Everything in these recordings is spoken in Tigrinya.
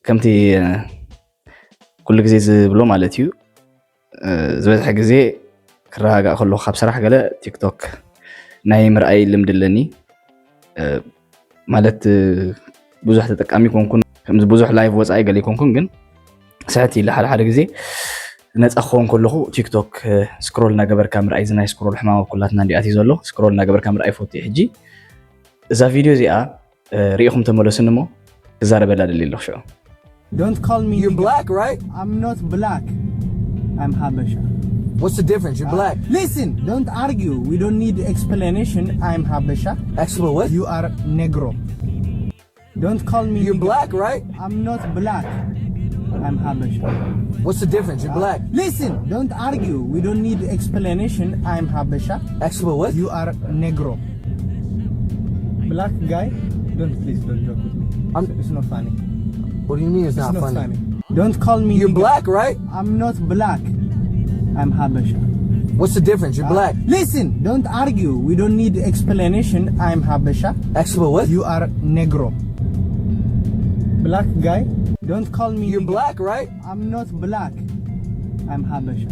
ከምቲ ኩሉ ግዜ ዝብሎ ማለት እዩ፣ ዝበዝሐ ግዜ ክረጋጋእ ከለኹ ካብ ስራሕ ገለ ቲክቶክ ናይ ምርኣይ ልምዲ ኣለኒ። ማለት ብዙሕ ተጠቃሚ ኮንኩን ከምዚ ብዙሕ ላይቭ ወፃኢ ገለ ይኮንኩን፣ ግን ስሕት ኢለ ሓደ ሓደ ግዜ ነፃ ክኸውን ከለኹ ቲክቶክ ስክሮል እናገበርካ ምርኣይ፣ እዚ ናይ ስክሮል ሕማም ኣብ ኩላትና እንዲኣት እዩ ዘሎ። ስክሮል እናገበርካ ምርኣይ ፎቶ እዩ። ሕጂ እዛ ቪድዮ እዚኣ ሪኢኹም ተመለሱኒ እሞ ክዛረበላ ደሊ ኣለኹ ሽዑ። Don't call me You're nigga. Black, right? I'm not black. I'm Habesha. What's the difference? You're black. Listen, don't argue. We don't need explanation. I'm Habesha. Explain what? You are Negro. Don't call me You're nigga. Black, right? I'm not black. I'm Habesha. What's the difference? You're black. Listen, don't argue. We don't need explanation. I'm Habesha. Explain what? You are Negro. Black guy, don't, please don't joke with me. I'm- It's, it's not funny. What do you mean it's, It's not, not funny? funny. Don't call me You're nigga. Black, right? I'm not black. I'm Habesha. What's the difference? You're black. Listen, don't argue. We don't need explanation. I'm Habesha. Explain what? You are Negro. Black guy, don't call me You're nigga. Black, right? I'm not black. I'm Habesha.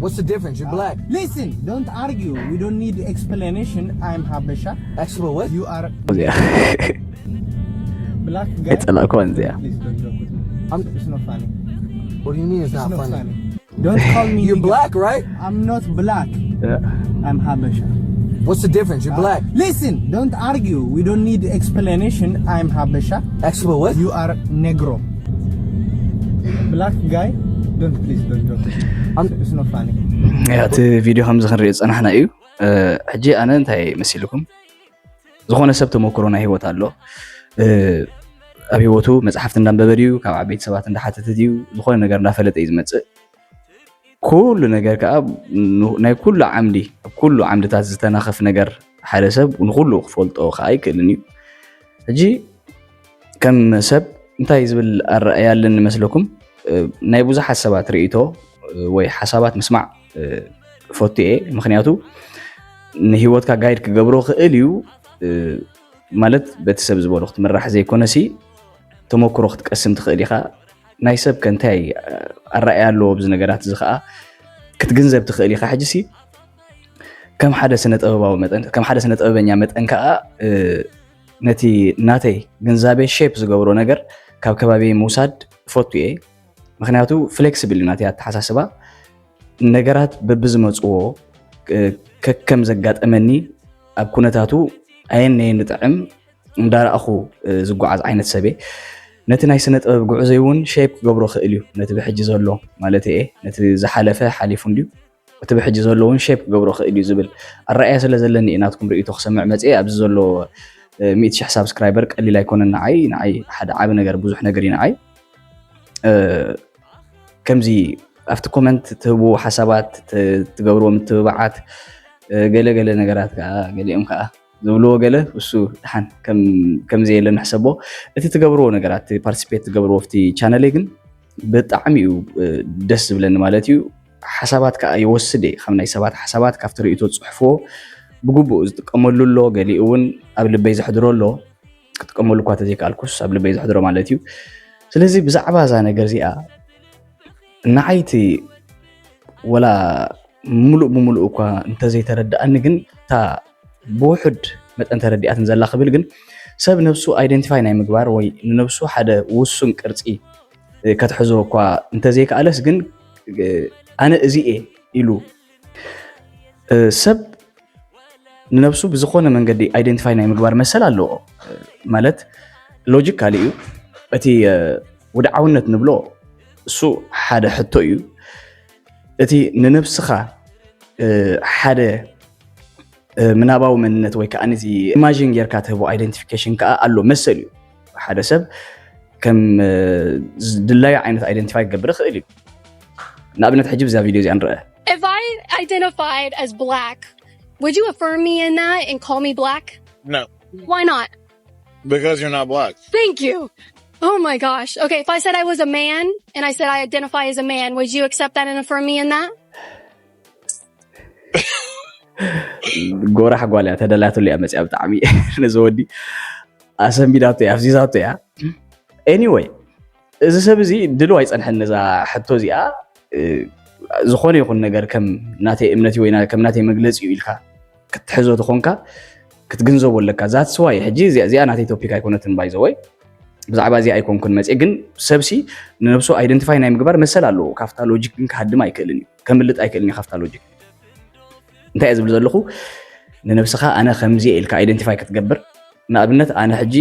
What's the difference? You're black. Listen, don't argue. We don't need explanation. I'm Habesha. Explain what? You are Yeah. Black guy. ኣይጸላእኩዋን እዚኣ። Please don't joke with me. I'm- It's not funny. What do you mean it's, It's not, not funny? funny. Don't call me You're nigga. Black, right? I'm not black. I'm Habesha. What's the difference? You're black. Listen, don't argue. We don't need explanation. I'm Habesha. Explain what? You are Negro. Black guy, don't, please don't joke with me. I'm- It's not funny. ያ፣ እቲ ቪድዮ ከምዚ ክንሪኦ ዝጸናሕና እዩ። እ፣ ሕጂ ኣነ እንታይ መሲልኩም፣ ዝኾነ ሰብ ተመክሮ ናይ ህይወት ኣሎ። እ፣ ኣብ ህይወቱ መጽሓፍቲ እንዳንበበ ድዩ፣ ካብ ዓበይቲ ሰባት እንዳሓተተ ድዩ፣ ዝኾነ ነገር እንዳፈለጠ እዩ ዝመጽእ። ኩሉ ነገር ከዓ ን-፣ ናይ ኩሉ ዓምዲ፣ ኣብ ኩሉ ዓምድታት ዝተናኸፍ ነገር ሓደ ሰብ ንኹሉ ክፈልጦ ከዓ ኣይክእልን እዩ። ሕጂ ከም ሰብ እንታይ ዝብል ኣረኣእያ ኣለኒ መስለኩም? እ፣ ናይ ብዙሓት ሰባት ርእይቶ፣ እ፣ ወይ ሓሳባት ምስማዕ፣ እ፣ እፈቱ እየ። ምኽንያቱ ንህይወትካ ጋይድ ክገብሮ ክእል እዩ። እ፣ ማለት በቲ ሰብ ዝበሎ ክትምራሕ ዘይኮነሲ ተመክሮ ክትቀስም ትኽእል ኢኻ። ናይ ሰብ ከ እንታይ ኣረኣእያ ኣለዎ ኣብዚ ነገራት እዚ ከዓ ክትግንዘብ ትኽእል ኢኻ። ሕጂሲ ከም ሓደ ስነ ጥበባዊ መጠን፣ ከም ሓደ ስነ ጥበበኛ መጠን ከዓ፣ እ፣ ነቲ ናተይ ግንዛቤ ሼፕ ዝገብሮ ነገር ካብ ከባቢ ምውሳድ እፈቱ እየ። ምኽንያቱ ፍሌክስብል እዩ ናተይ ኣተሓሳስባ። ነገራት በብዝመፅዎ፣ እ፣ ከከም ዘጋጠመኒ ኣብ ኩነታቱ ኣየነየን ዝጥዕም እንዳረኣኹ፣ እ፣ ዝጓዓዝ ዓይነት ሰብ እየ። ነቲ ናይ ስነ ጥበብ ጉዕዞይ እውን ሼፕ ክገብሮ ክእል እዩ። ነቲ ብሕጂ ዘሎ ማለት እየ፣ ነቲ ዝሓለፈ ሓሊፉ እንድዩ፣ እቲ ብሕጂ ዘሎ እውን ሼፕ ክገብሮ ክእል እዩ ዝብል ኣረኣእያ ስለ ዘለኒ እዩ ናትኩም ርእይቶ ክሰምዕ መፅየ። ኣብዚ ዘሎ፣ እ፣ ሚእቲ ሽሕ ሳብስክራይበር ቀሊል ኣይኮነን ንዓይ። ንዓይ ሓደ ዓቢ ነገር፣ ብዙሕ ነገር እዩ ንዓይ። እ፣ ከምዚ ኣብቲ ኮመንት ትህብዎ ሓሳባት፣ ት-፣ ትገብርዎ ምትብባዓት፣ እ፣ ገለ ገለ ነገራት ከዓ፣ ገሊኦም ከዓ ዝብልዎ ገለ፣ እሱ ደሓን ከም-፣ ከምዚ የለ ንሕሰቦ። እቲ ትገብርዎ ነገራት፣ እቲ ፓርቲሲፔት ትገብርዎ ኣብቲ ቻነለይ ግን ብጣዕሚ እዩ፣ እ፣ ደስ ዝብለኒ ማለት እዩ። ሓሳባት ከዓ ይወስድ እየ፣ ካብ ናይ ሰባት ሓሳባት፣ ካብቲ ርእይቶ ዝፅሕፍዎ ብግቡእ ዝጥቀመሉ ኣሎ። ገሊኡ እውን ኣብ ልበይ ዘሕድሮ ኣሎ፣ ክጥቀመሉ እኳ ተዘይከኣልኩስ ኣብ ልበይ ዘሕድሮ ማለት እዩ። ስለዚ ብዛዕባ እዛ ነገር እዚኣ ንዓይ እቲ ወላ ምሉእ ብምሉእ እኳ እንተዘይተረድኣኒ፣ ግን እታ ብውሑድ መጠን ተረዲኣትን ዘላ ክብል፣ ግን ሰብ ነብሱ ኣይደንቲፋይ ናይ ምግባር ወይ ንነብሱ ሓደ ውሱን ቅርጺ፣ እ፣ ከትሕዞ እኳ እንተዘይከኣለስ፣ ግን፣ እ፣ ኣነ እዚ እየ ኢሉ፣ እ፣ ሰብ ንነብሱ ብዝኾነ መንገዲ ኣይደንቲፋይ ናይ ምግባር መሰል ኣለዎ። ማለት ሎጂካሊ እዩ። እቲ፣ እ፣ ውድዓውነት ንብሎ እሱ ሓደ ሕቶ እዩ። እቲ ንነብስኻ፣ እ፣ ሓደ፣ እ፣ ምናባዊ መንነት ወይ ከዓ ነዚ ኢማጂን ጌርካ ትህቦ ኣይደንቲፊኬሽን ከዓ ኣሎ መሰል እዩ። ሓደ ሰብ ከም፣ እ፣ ዝድላዩ ዓይነት ኣይደንቲፋይ ክገብር ይኽእል እዩ። ንኣብነት ሕጂ ብዛ ቪድዮ እዚኣ ንርአ። If I identified as black, would you affirm me in that and call me black? No, Why not? because you're not black. Thank you. Oh my gosh. Okay, if I said I was a man and I said I identify as a man, would you accept that and affirm me in that? ጎራሕ ጓል እያ፣ ተደላትሉ እያ መፅያ። ብጣዕሚ ነዚ ወዲ ኣሰንቢዳቶ እያ፣ ኣፍዚዛቶ እያ። ኤኒወይ፣ እዚ ሰብ እዚ ድልው ኣይጸንሐን ነዛ ሕቶ እዚኣ። እ፣ ዝኾነ ይኹን ነገር ከም ናተይ እምነት እዩ ወይ ና- ከም ናተይ መግለጺ እዩ ኢልካ ክትሕዞ ተኾንካ ክትግንዘቦ ኣለካ። That's why ሕጂ እዚኣ እዚኣ ናተይ ቶፒክ ኣይኮነትን፣ ባይዘወይ ብዛዕባ እዚኣ ኣይኮንኩን መፅእ። ግን ሰብሲ ንነብሱ ኣይደንቲፋይ ናይ ምግባር መሰል ኣለዎ። ካብታ ሎጂክ ግን ክሃድም ኣይክእልን እዩ፣ ከምልጥ ኣይክእልን እዩ ካብታ ሎጂክ። እንታይ እየ ዝብል ዘለኹ? ንነብስኻ ኣነ ከምዚ እየ ኢልካ ኣይደንቲፋይ ክትገብር። ንኣብነት ኣነ ሕጂ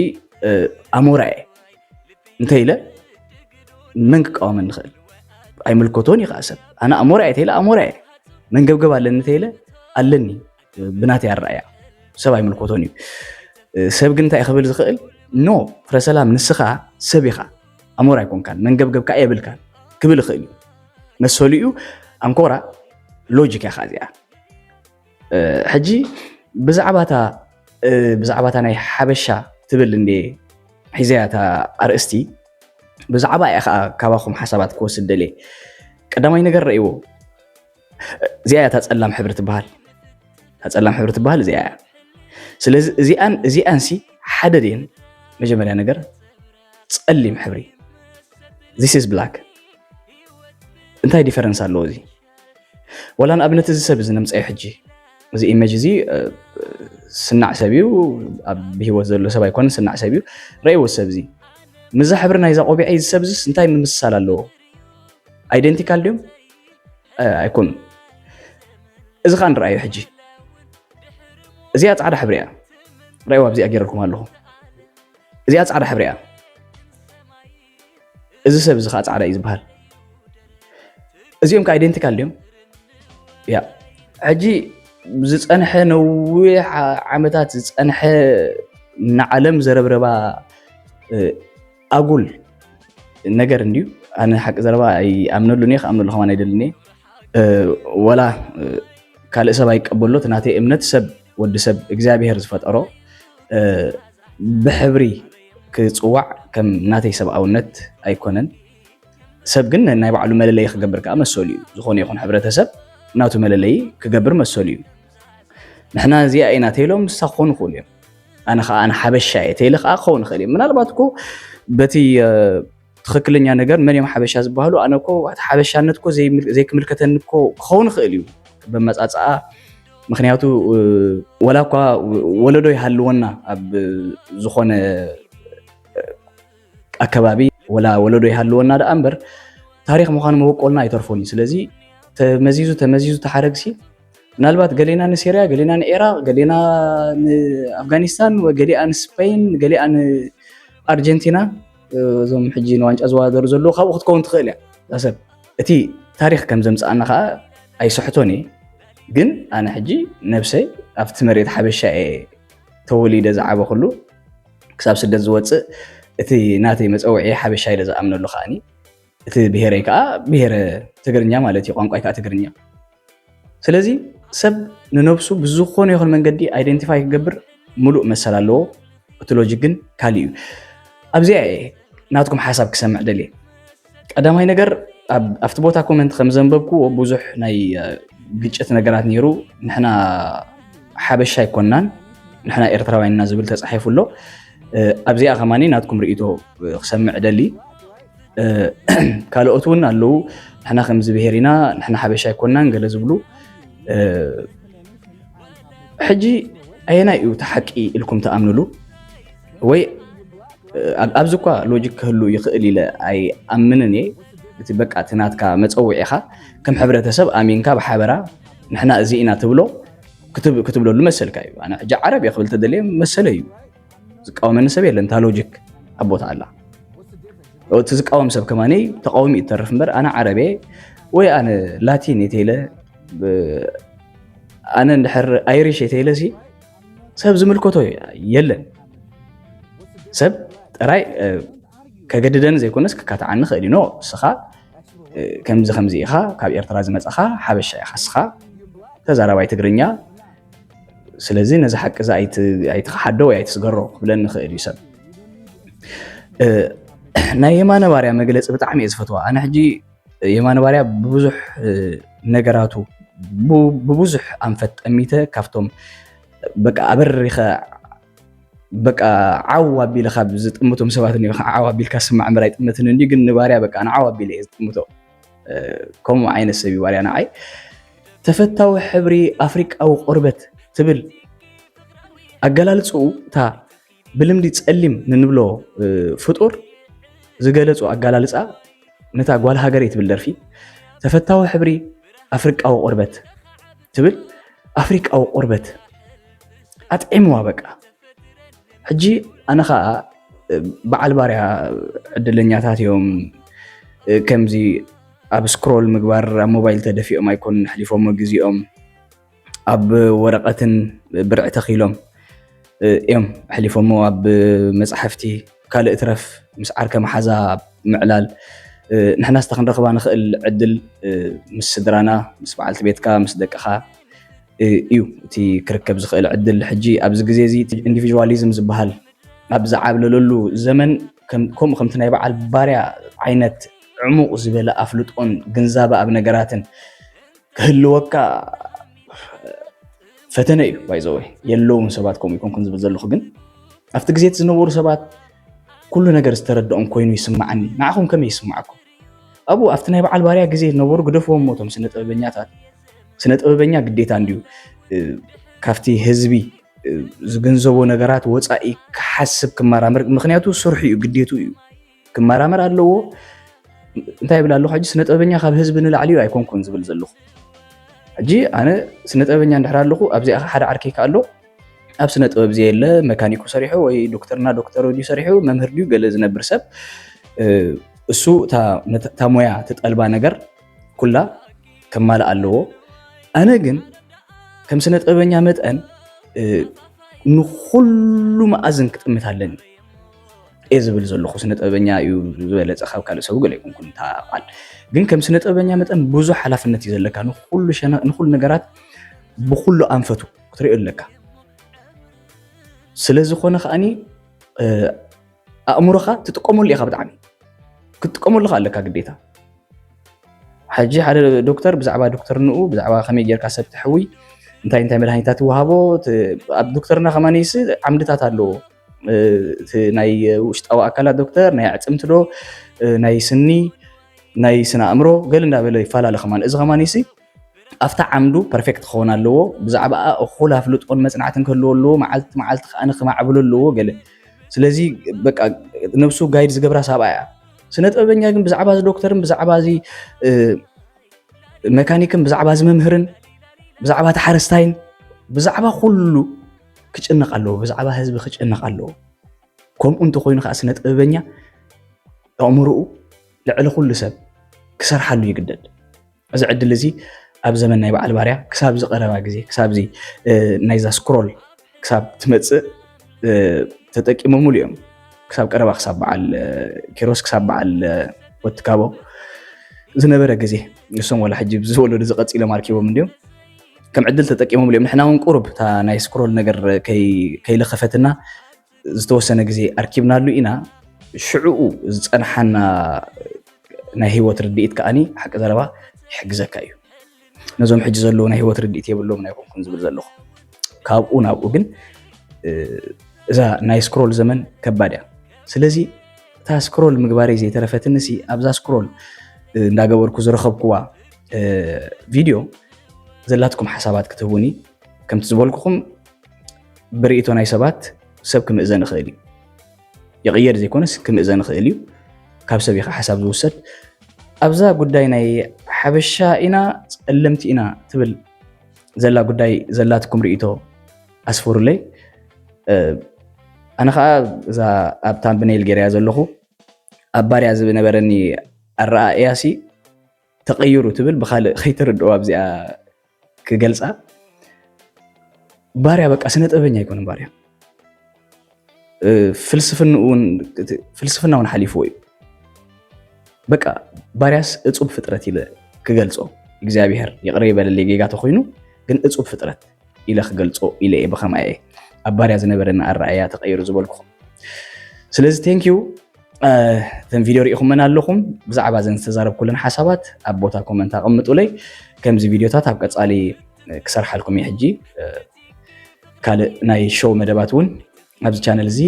ኣሞራ እየ እንተ ኢለ መን ክቃወመኒ ይኽእል? ኣይምልከቶን እዩ ከዓ ሰብ። ኣነ ኣሞራ እየ ተኢለ ኣሞራ እየ፣ መንገብገብ ኣለኒ ተኢለ ኣለኒ፣ ብናተይ ኣረኣእያ ሰብ ኣይምልከቶን እዩ። ሰብ ግን እንታይ ክብል ዝኽእል? ኖ፣ ፍረሰላም፣ ንስኻ ሰብ ኢኻ፣ ኣሞራ ኣይኮንካን፣ መንገብገብ ከዓ የብልካን ክብል ይኽእል እዩ። መሰሉ እዩ። ኣንኮራ ሎጂክ እያ ከዓ እዚኣ። ሕጂ ብዛዕባታ ብዛዕባታ ናይ ሓበሻ ትብል እንዴ ሒዘያ እታ ኣርእስቲ፣ ብዛዕባ እያ ከዓ ካባኹም ሓሳባት ክወስድ ደልየ። ቀዳማይ ነገር ረእይዎ፣ እዚኣ እያ እታ ፀላም ሕብሪ ትበሃል። እታ ፀላም ሕብሪ ትበሃል እዚኣ እያ። ስለዚ እዚኣን እዚኣንሲ ሓደ ድየን? መጀመርያ ነገር ፀሊም ሕብሪ፣ this is black። እንታይ ዲፈረንስ ኣለዎ እዚ? ወላ ንኣብነት እዚ ሰብ እዚ ነምፀዮ ሕጂ፣ እዚ ኢሜጅ እዚ ስናዕ ሰብ እዩ፣ ኣብ ብሂወት ዘሎ ሰብ ኣይኮነን፣ ስናዕ ሰብ እዩ። ረእይዎ ሰብ እዚ፣ ምዛ ሕብሪ ናይዛ ቆቢዐይ እዚ ሰብ እዚስ እንታይ ምምስሳል ኣለዎ? ኣይደንቲካል ድዮም? ኣይኮኑን። እዚ ከዓ ንረኣዮ ሕጂ፣ እዚኣ ፃዕዳ ሕብሪ እያ። ረእይዋ ኣብዚኣ ገይረልኩም ኣለኹ። እዚኣ ፃዕዳ ሕብሪ እያ። እዚ ሰብ እዚ ከዓ ፃዕዳ እዩ ዝበሃል። እዚኦም ከዓ ኣይደንቲካል ድዮም? ያ፣ ሕጂ ዝፀንሐ ነዊሕ ዓመታት ዝፀንሐ ንዓለም ዘረብረባ ኣጉል ነገር እንድዩ። ኣነ ሓቂ ዘረባ ኣይኣምነሉን እየ፣ ክኣምነሉ ከማን ኣይደልን እየ። ወላ ካልእ ሰብ ኣይቀበሎ፣ እቲ ናተይ እምነት ሰብ፣ ወዲ ሰብ እግዚኣብሄር ዝፈጠሮ ብሕብሪ ክፅዋዕ ከም ናተይ ሰብኣውነት ኣይኮነን። ሰብ ግን ናይ ባዕሉ መለለይ ክገብር ከዓ መሰሉ እዩ። ዝኾነ ይኹን ሕብረተሰብ ናቱ መለለይ ክገብር መሰሉ እዩ። ንሕና እዚኣ ኢና ተይሎም ንሳ ክኾኑ ይኽእሉ እዮም። ኣነ ከዓ ኣነ ሓበሻ እየ ተይለ ከዓ ክኸውን ይኽእል እዩ። ምናልባት እኮ በቲ ትኽክለኛ ነገር መን እዮም ሓበሻ ዝበሃሉ? ኣነ እኮ እቲ ሓበሻነት እኮ ዘይምል- ዘይክምልከተኒ እኮ ክኸውን ይኽእል እዩ ብመፃፅኣ። ምክንያቱ ወላ እኳ ወለዶ ይሃልወና ኣብ ዝኾነ ኣከባቢ፣ ወላ ወለዶ ይሃልወና ደኣ እምበር ታሪኽ ምዃኑ መበቆልና ኣይተርፎን እዩ። ስለዚ ተመዚዙ ተመዚዙ ተሓረግሲ ምናልባት ገሌና ንሲርያ፣ ገሌና ንኢራቕ፣ ገሌና ንኣፍጋኒስታን፣ ገሊኣ ንስፐይን፣ ገሊኣ ንኣርጀንቲና፣ እዞም ሕጂ ንዋንጫ ዝወዳደሩ ዘለዉ ካብኡ ክትከውን ትኽእል እያ እዛ ሰብ። እቲ ታሪኽ ከም ዘምፅኣና ከዓ ኣይስሕቶን እየ። ግን ኣነ ሕጂ ነብሰይ ኣብቲ መሬት ሓበሻ እየ ተወሊደ ዝዓበኹሉ፣ ክሳብ ስደት ዝወፅእ እቲ ናተይ መፀውዒ ሓበሻ ኢለ ዝኣምነሉ ከዓኒ እቲ ብሄረይ ከዓ ብሄረ ትግርኛ ማለት እዩ፣ ቋንቋይ ከዓ ትግርኛ። ስለዚ ሰብ ንነብሱ ብዝኾነ ይኹን መንገዲ ኣይደንቲፋይ ክገብር ሙሉእ መሰል ኣለዎ። እቲ ሎጂክ ግን ካሊእ እዩ። ኣብዚኣ እየ ናትኩም ሓሳብ ክሰምዕ ደልየ። ቀዳማይ ነገር ኣብ- ኣብቲ ቦታ ኮመንት ከም ዘንበብኩዎ ብዙሕ ናይ ግጭት ነገራት ነይሩ። ንሕና ሓበሻ ኣይኮናን፣ ንሕና ኤርትራውያን ኢና ዝብል ተፃሒፉ ኣሎ። ኣብዚኣ ከማኒ ናትኩም ርእይቶ ክሰምዕ ደሊ። ካልኦት እውን ኣለዉ፣ ንሕና ከምዚ ብሄር ኢና፣ ንሕና ሓበሻ ኣይኮናን ገለ ዝብሉ። ሕጂ ኣየናይ እዩ እቲ ሓቂ ኢልኩም ትኣምንሉ? ወይ ኣብ- ኣብዚ እኳ ሎጂክ ክህሉ ይኽእል ኢለ ኣይኣምንን እየ። እቲ በቃ እቲ ናትካ መፀውዒኻ ከም ሕብረተሰብ ኣሚንካ ብሓበራ ንሕና እዚ ኢና ትብሎ ክትብ- ክትብለሉ መሰልካ እዩ። ኣነ ሕጂ ዓረብ እየ ክብል ተደልየ መሰለይ እዩ። ዝቃወመኒ ሰብ የለን። እታ ሎጂክ ኣብ ቦታ ኣላ። እቲ ዝቃወም ሰብ ከማኒ ተቃውሚ እዩ ትተርፍ እምበር ኣነ ዓረብ እየ ወይ ኣነ ላቲን እየ ተይለ ኣነ እንድሕር ኣይሪሽ እየ ተይለ ሲ ሰብ ዝምልከቶ የለን። ሰብ ጥራይ ከገድደኒ ዘይኮነስ ክካትዓኒ ክእል እዩ። ኖ፣ እስኻ ከምዚ ከምዚ ኢኻ፣ ካብ ኤርትራ ዝመጻኻ ሓበሻ ኢኻ እስኻ፣ ተዛራባይ ትግርኛ፣ ስለዚ ነዚ ሓቂ እዚ ኣይትኸሓዶ ወይ ኣይትስገሮ ክብለኒ ይኽእል እዩ ሰብ። ናይ የማነ ባርያ መግለፂ ብጣዕሚ እየ ዝፈትዋ። ኣነ ሕጂ የማነ ባርያ ብብዙሕ ነገራቱ ብብዙሕ ኣንፈት ጠሚተ ካብቶም በቃ ኣበሪኸ በቃ ዓው ኣቢለ ካብ ዝጥምቶም ሰባት እኒኦ። ዓው ኣቢልካ ስማዕ እምበር ኣይጥምትን እንዲ፣ ግን ንባርያ በቃ ንዓው ኣቢለ እየ ዝጥምቶ። ከምኡ ዓይነት ሰብ እዩ ባርያ ንዓይ። ተፈታዊ ሕብሪ ኣፍሪቃዊ ቆርበት ትብል ኣገላልጽኡ፣ እታ ብልምዲ ጸሊም ንንብሎ ፍጡር ዝገለጹ ኣገላልጻ፣ ነታ ጓል ሃገረይ ትብል ደርፊ፣ ተፈታዊ ሕብሪ ኣፍሪቃዊ ቆርበት ትብል፣ ኣፍሪቃዊ ቆርበት ኣጥዒምዋ በቃ። ሕጂ ኣነ ኸኣ በዓል ባርያ ዕድለኛታት እዮም። ከምዚ ኣብ ስክሮል ምግባር ኣብ ሞባይል ተደፊኦም ኣይኮኑን ኣሕሊፎሞ ግዜኦም። ኣብ ወረቐትን ብርዒ ተኺሎም እዮም ኣሕሊፎሞ። ኣብ መጻሕፍቲ ካልእ ትረፍ ምስ ዓርከ መሓዛ ምዕላል፣ ንሕናስ ክንረኽባ ንኽእል ዕድል ምስ ስድራና፣ ምስ በዓልቲ ቤትካ፣ ምስ ደቅኻ እዩ እቲ ክርከብ ዝኽእል ዕድል። ሕጂ ኣብዚ ግዜ እዚ ኢንዲቪዥዋሊዝም ዝበሃል ኣብ ዝዓብለለሉ ዘመን፣ ከምኡ ከምቲ ናይ በዓል ባርያ ዓይነት ዕሙቕ ዝበለ ኣፍልጦን ግንዛበ ኣብ ነገራትን ክህልወካ ፈተነ እዩ። ባይዘወይ የለውን ሰባት ከምኡ ይኮንኩን ዝብል ዘለኹ፣ ግን ኣብቲ ግዜ እቲ ዝነበሩ ሰባት ኩሉ ነገር ዝተረድኦም ኮይኑ ይስምዓኒ። ንዓኹም ከመይ ይስምዓኩም? ኣብኡ ኣብቲ ናይ በዓል ባርያ ግዜ ዝነበሩ ግደፍዎም እሞ እቶም ስነ ጥበበኛታት፣ ስነ ጥበበኛ ግዴታ እንድዩ ካብቲ ህዝቢ ዝግንዘቦ ነገራት ወፃኢ ክሓስብ ክመራመር፣ ምክንያቱ ስርሑ እዩ፣ ግዴቱ እዩ። ክመራመር ኣለዎ። እንታይ ይብል ኣለኹ ሕጂ? ስነ ጥበበኛ ካብ ህዝቢ ንላዕሊ እዩ ኣይኮንኩን ዝብል ዘለኹ። ሕጂ ኣነ ስነ ጥበበኛ እንድሕር ኣለኹ፣ ኣብዚኣ ሓደ ዓርከይ ከ ኣሎ ኣብ ስነ ጥበብ ዘየለ፣ መካኒኩ ሰሪሑ ወይ ዶክተርና ዶክተር ድዩ ሰሪሑ፣ መምህር ድዩ ገለ ዝነብር ሰብ፣ እሱ እታ ሞያ ትጠልባ ነገር ኩላ ከማልእ ኣለዎ። ኣነ ግን ከም ስነ ጥበበኛ መጠን ንኩሉ መኣዝን ክጥምት ኣለኒ እየ ዝብል ዘለኹ። ስነ ጥበበኛ እዩ ዝበለፀ ካብ ካልእ ሰብ ገለ ይኩንኩን እታ ቃል፣ ግን ከም ስነ ጥበበኛ መጠን ብዙሕ ሓላፍነት እዩ ዘለካ። ንኩሉ ሸነ-፣ ንኩሉ ነገራት ብኩሉ ኣንፈቱ ክትሪኦ ኣለካ። ስለ ዝኾነ ከኣኒ ኣእምሮኻ ትጥቀመሉ ኢኻ፣ ብጣዕሚ ክትጥቀመሉ ከ ኣለካ ግዴታ። ሕጂ ሓደ ዶክተር ብዛዕባ ዶክተርንኡ፣ ብዛዕባ ከመይ ጌርካ ሰብ ትሕውይ፣ እንታይ እንታይ መድሃኒታት ይወሃቦ፣ ኣብ ዶክተርና ከማንይሲ ዓምድታት ኣለዎ። እቲ ናይ ውሽጣዊ ኣካላት ዶክተር፣ ናይ ኣዕፅምቲ ዶ፣ ናይ ስኒ፣ ናይ ስነ ኣእምሮ፣ ገለ እንዳበለ ይፈላለ ከማን። እዚ ከማንይሲ ኣብታ ዓምዱ ፐርፌክት ክኸውን ኣለዎ። ብዛዕባኣ እኹል ኣፍልጦን መጽናዕትን ክህልዎ ኣለዎ። መዓልቲ መዓልቲ ከኣ ክማዕብሎ ኣለዎ ገለ። ስለዚ በቃ ነብሱ ጋይድ ዝገብራ ሳብኣ እያ። ስነ ጥበበኛ ግን ብዛዕባ እዚ ዶክተርን ብዛዕባ እዚ መካኒክን ብዛዕባ እዚ መምህርን ብዛዕባ እቲ ሓረስታይን ብዛዕባ ኩሉ ክጭነቕ ኣለዎ። ብዛዕባ ህዝቢ ክጭነቕ ኣለዎ። ከምኡ እንተኾይኑ ከኣ ስነ ጥበበኛ ኣእምሮኡ ልዕሊ ኩሉ ሰብ ክሰርሓሉ ይግደድ። እዚ ዕድል እዚ ኣብ ዘመን ናይ በዓል ባርያ ክሳብ ዝቐረባ ግዜ፣ ክሳብ እዚ ናይዛ ስክሮል ክሳብ ትመጽእ ተጠቂሞምሉ እዮም። ክሳብ ቀረባ፣ ክሳብ በዓል ኪሮስ፣ ክሳብ በዓል ወትካቦ ዝነበረ ግዜ፣ ንሶም ዋላ ሕጂ ብዝወለዱ ዝቐጺሎም ኣርኪቦም እንድዮም። ከም ዕድል ተጠቂሞምሉ እዮም። ንሕና እውን ቁሩብ እታ ናይ ስክሮል ነገር ከይለኸፈትና ዝተወሰነ ግዜ ኣርኪብናሉ ኢና። ሽዕኡ ዝጸንሓና ናይ ህይወት ርድኢት ከኣኒ ሓቂ ዘረባ ይሕግዘካ እዩ። ነዞም ሕጂ ዘለዉ ናይ ህይወት ርድኢት የብሎም ኣይኮንኩን ዝብል ዘለኹ። ካብኡ ናብኡ ግን እዛ ናይ ስክሮል ዘመን ከባድ እያ። ስለዚ እታ ስክሮል ምግባረይ ዘይተረፈትንሲ ኣብዛ ስክሮል እንዳገበርኩ ዝረኸብኩዋ ቪድዮ ዘላትኩም ሓሳባት ክትህቡኒ፣ ከምቲ ዝበልኩኹም ብርእይቶ ናይ ሰባት ሰብ ክምእዘን ይኽእል እዩ። ይቕየር ዘይኮነስ ክምእዘን ይኽእል እዩ። ካብ ሰብ ኢኻ ሓሳብ ዝውሰድ። ኣብዛ ጉዳይ ናይ ሓበሻ ኢና ጸለምቲ ኢና ትብል ዘላ ጉዳይ ዘላትኩም ርእይቶ ኣስፍሩለይ። ኣነ ኸዓ እዛ ኣብ ታምብኔል ገይረያ ዘለኹ ኣብ ባርያ ዝነበረኒ ኣረኣእያሲ ተቐይሩ ትብል ብኻልእ ከይተረድኦ ኣብዚኣ ክገልጻ። ባርያ በቃ ስነ ጥበበኛ ኣይኮነን ባርያ። ፍልስፍና እውን ሓሊፍዎ እዩ። በቃ ባርያስ እጹብ ፍጥረት ኢለ ክገልጾ፣ እግዚኣብሔር ይቕረ ይበለለይ ጌጋ ተኾይኑ፣ ግን እጹብ ፍጥረት ኢለ ክገልጾ ኢለ እየ ብኸማይ ኣብ ባርያ ዝነበረኒ ኣረኣእያ ተቐይሩ ዝበልኩኹም። ስለዚ ቴንኪዩ። እተን ቪድዮ ሪኢኹመን ኣለኹም፣ ብዛዕባ እዘን ዝተዛረብኩለን ሓሳባት ኣብ ቦታ ኮመንት ኣቐምጡለይ። ከምዚ ቪድዮታት ኣብ ቀጻሊ ክሰርሓልኩም እየ። ሕጂ ካልእ ናይ ሾው መደባት እውን ኣብዚ ቻነል እዚ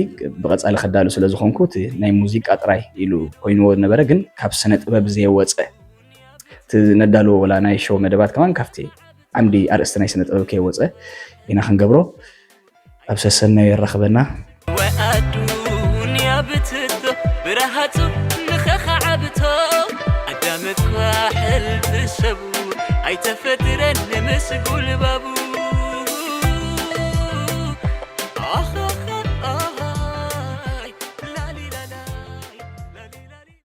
ብቐጻሊ ከዳሉ ስለ ዝኾንኩ እቲ ናይ ሙዚቃ ጥራይ ኢሉ ኮይንዎ ነበረ፣ ግን ካብ ስነ ጥበብ ዘየወፀ እቲ ነዳልዎ ወላ ናይ ሾው መደባት ከማን ካብቲ ዓምዲ ኣርእስቲ ናይ ስነ ጥበብ ከይወፀ ኢና ክንገብሮ። ኣብ ሰሰናዩ የራኽበና። ወኣዱንያ ብትቶ ብረሃጹ ንኸኸዓብቶ ኣዳም እኳ ሕልፊ ሰቡ ኣይተፈጥረን ምስ ጉልባቡ